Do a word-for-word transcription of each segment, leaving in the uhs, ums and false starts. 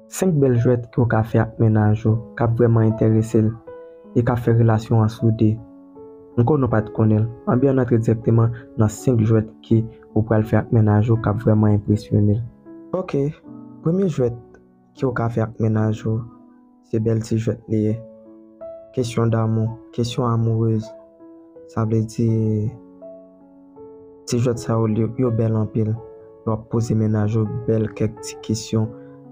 Senk bèl jwèt ke w ka fè ak mennaj ou k ap vrèman enterese l e k ap fè relasyon an soude. M konnen w pa t konnen l. Anben, ann antre dirèkteman nan senk jwèt ke ou pral fè ak mennaj ou k ap vrèman enpresyone l. Oke, premye jwèt ke w ka fè ak mennaj ou, se bèl ti jwèt li ye. Kesyon damou, kesyon amourez. Sa vle di, ti jwèt sa yo, yo bèl anpil. W ap poze mennaj ou bèl kèk ti kesyon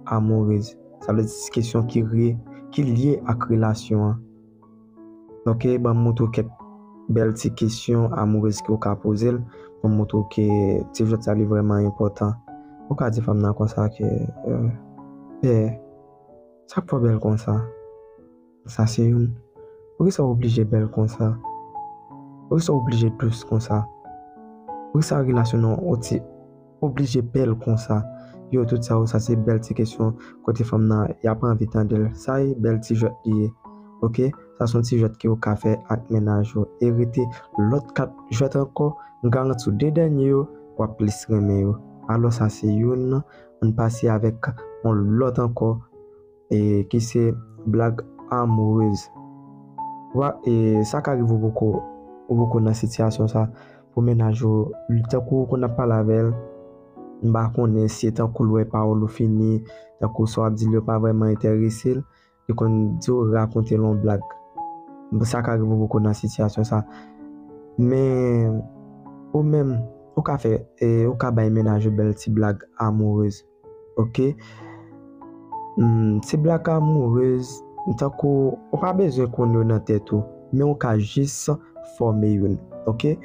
amourez. Sa vle di ti kesyon ki re, ki lye ak relasyon an. Oke, ban m montre w kèk bèl ti kesyon amourez ke w ka poze l. Ban m montre w ke ti jwèt sa li vrèman enpòtan. Ou ka di fanm nan konsa ke, euh, bè, sa k fè w bèl konsa? Sa se youn. Poukisa w oblije bèl konsa? Poukisa w oblije dous konsa? Poukisa relasyon nou oblije bèl konsa? Yo, tout sa yo, sa se bèl ti kesyon kote fanm nan, y ap anvi tande l. Sa e bèl ti jwèt li ye. Oke? Sa se yon ti jwèt ke w ka fè ak mennaj ou. E rete lòt kat jwèt ankò, m garanti w de dènye yo, w ap plis renmen yo. Alò, sa se youn, ann pase avèk yon lòt ankò, e ki se blag amourez. Wa, e sa ka rive ou poko, ou poko nan sitiyasyon sa, pou mennaj ou, tankou ou konn ap pale avè l, m pa konnen si e tankou l wè pawòl ou fini, tankou sa w ap di l yo pa vrèman enterese l, li konn di w rakonte l yon blag. Sa ka rive ou poko nan sitiyasyon sa. Men, ou menm, ou ka fè, e, ou ka bay mennaj ou bèl ti blag amourez. Oke? Hmm, ti blag amourez, tankou, ou pa bezwen konn yo nan tèt ou, men ou ka jis fòme youn. Oke?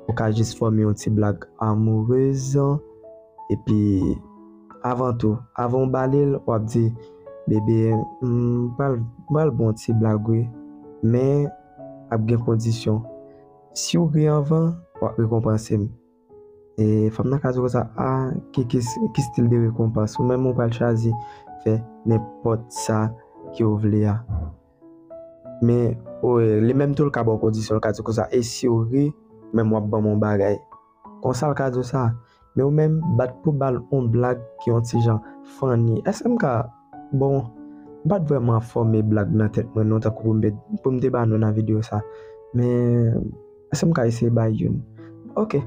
Ou ka jis fòme yon ti blag amourez, epi, avan tou, avan w bale l, w ap di, bebe, m pral, m pral ba w yon ti blag, wi. Men, ap gen kondisyon. Si w ri anvan, w ap rekonpanse m. E fanm nan ka di w konsa, a, ki, ki, ki stil de rekonpans? Ou menm, ou pral chwazi fè nenpòt sa ke w vle a. Men, o, li menm tou, l ka ba w kondisyon, l ka di w konsa, e si w ri, menm w ap ban m yon bagay. Konsa l ka di w sa. Men ou menm, bat pou ba l yon blag ki yon ti jan funny. Èske m ka, bon, m pa t vrèman fòme blag nan tèt mwen non, tankou pou m te, pou m te ba nou nan videyo sa. Men, èske m ka eseye bay youn? Oke.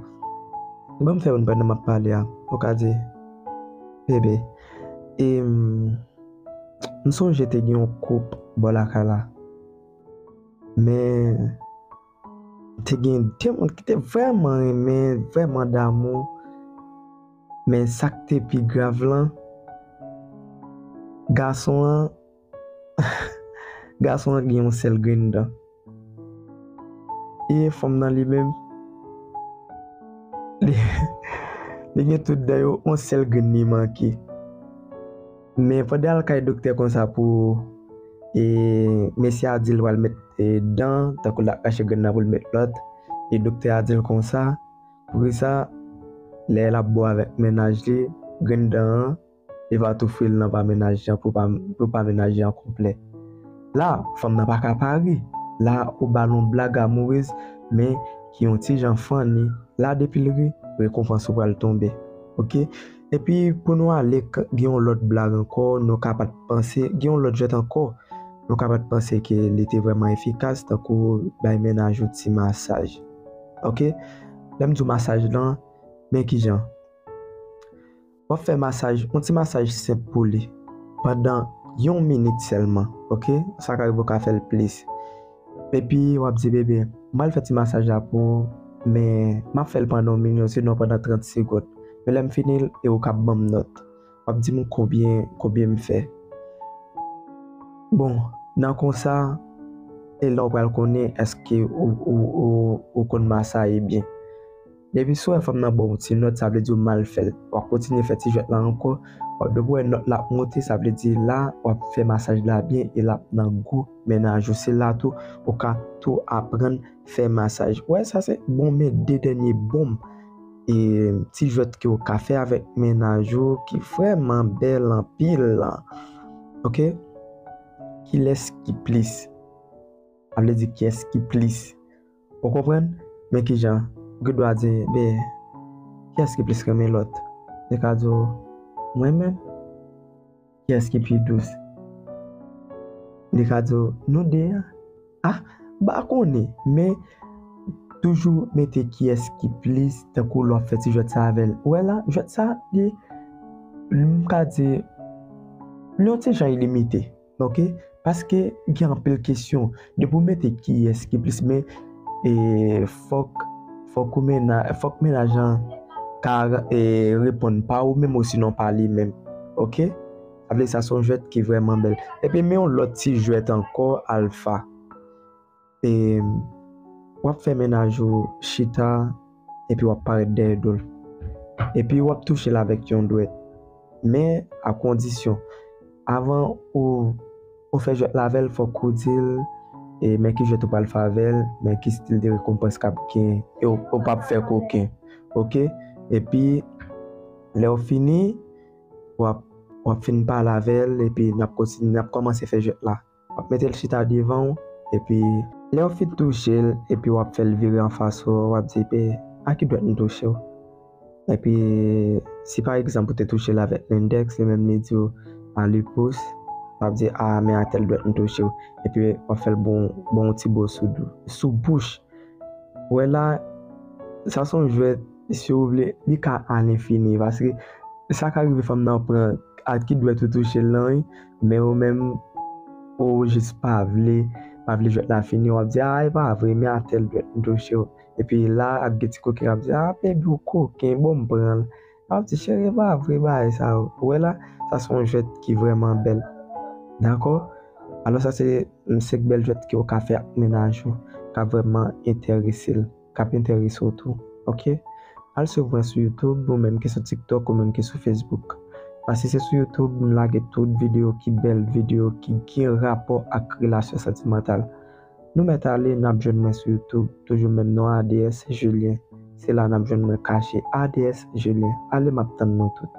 Ban m fè youn pandan m ap pale a. Ou ka di, bebe, e, m, m sonje te gen yon koup bò lakay la. Men, te gen de moun ki te vrèman renmen, vrèman damou. Men sa k te pi grav lan, gason an, gason an gen yon sèl grenn dan. E fanm nan li menm, li, li gen tout dan yo, yon sèl grenn li manke. Men pandan al kay doktè konsa pou, e, mesye a di l pral met, e, dan, tankou l ap rache grenn nan pou l met lòt, e doktè a di l konsa, pou ki sa, lè l ap bo avèk mennaj li, grenn dan an, li va tou fri l nan pa mennaj li an pou pa, pou pa mennaj li an konplè. La, fanm nan pa ka pa ri. La, ou ba l yon blag amourez, men ki yon ti jan funny. La, depi l ri, rekonpans ou pral tonbe. Oke? Epi, pou nou ale, k-, gen yon lòt blag ankò, nou ka pa t panse, gen yon lòt jwèt ankò, nou ka pa t panse ke li te vrèman efikas, tankou bay mennaj ou ti masaj. Oke? Lè m di w masaj lan, men ki jan? W ap fè masaj, yon ti masaj senp pou li, pandan yon minit sèlman, oke? Sa ka rive w ka fè l plis. Epi, w ap di, bebe, m pral fè ti masaj la pou ou, men m ap fè l pandan yon minit, sinon pandan trant segonn. Men lè m fini l, e ou k ap ban m nòt. W ap di m konbyen, konbyen m fè. Bon, nan konsa, e la w pral konnen èske ou, ou, ou, ou konn masaye byen. Depi si w wè fanm nan ba w yon ti nòt, sa vle di w mal fè l. W ap kontinye fè ti jwèt la ankò. W ap depi w wè nòt la ap monte, sa vle di la, w ap fè masaj la byen e l ap nan gou mennaj ou. Se la tou, ou ka tou aprann fè masaj. Ou wè, sa se bon, men de dènye bonm. E ti jwèt ke w ka fè avèk mennaj ou ki vrèman bèl anpil. Oke? Kilès ki plis? Sa vle di kiyès ki plis. Ou konprann? Men kijan? Ou gen dwa di, ben, kiyès ki plis renmen lòt? Li ka di w, mwen menm. kiyès ki pi dous. Li ka di w, nou de a. Ah, m pa konnen, men toujou mete kiyès ki plis, tankou lè w ap fè ti jwèt sa avè l. Ou wè la, jwèt sa, li, m ka di, li yon ti jan ilimite, oke? Paske gen anpil kesyon. Depi w mete kiyès ki plis, men, e, fòk, fòk ou mena-, fòk mennaj lan ka, e, reponn pa ou menm, osinon pa li menm, oke? Sa vle di sa se yon jwèt ki vrèman bèl. Epi men yon lòt ti jwèt ankò, Alfa. E, w ap fè mennaj ou chita, epi w ap parèt dèyè do l. Epi w ap touche l avèk yon dwèt. Men a kondisyon, avan ou, ou fè jwèt la avè l, fòk ou di l, e, men ki jwèt ou pral fè avè l, men ki stil de rekonpans k ap gen, e w, ou p ap fè koken. Oke? Epi, lè w fini, w ap, w ap fin pale avè l, epi n ap kontinye, n ap kòmanse fè jwèt la. W ap mete l chita devan w, epi lè w fin touche l, epi w ap fè l vire anfas ou, w ap di, "Be, a ki dwèt m touche w?" Epi, si pa egzanp ou te touche l avèk lendèks, li menm li di w a li pous, w ap di, "A, men a tèl dwèt m touche w." Epi w ap fè l bon, bon ti bo sou, sou bouch. Ou wè la, sa se yon jwèt, si w vle, li ka alenfini, paske sa ka rive fanm nan pran a ki dwèt ou touche l lan, wi, men ou menm, ou jis pa vle, pa vle jwèt la fini, w ap di, "A, e pa vre, men a tèl dwèt m touche w." Epi la, ap gen ti koken k ap di, "A, baby, ou koken, bon, m pran l." L ap di, "Cheri, e pa vre bagay sa yo." Ou wè la, sa se yon jwèt ki vrèman bèl. Dakò? Alò, sa se, mm, senk bèl jwèt ke w ka fè ak mennaj ou, k ap vrèman enterese l, k ap enterese w tou. Oke? Al swiv mwen sou YouTube, ou menm ki sou TikTok, ou menm ki sou Facebook. Paske se sou YouTube, m lage tout videyo ki bèl, videyo ki gen rapò ak relasyon santimantal. Nou mèt ale, n ap jwenn mwen sou YouTube, toujou menm non, A D S Julien. Se la n ap jwenn mwen kache, A D S Julien. Ale, m ap tann nou tout.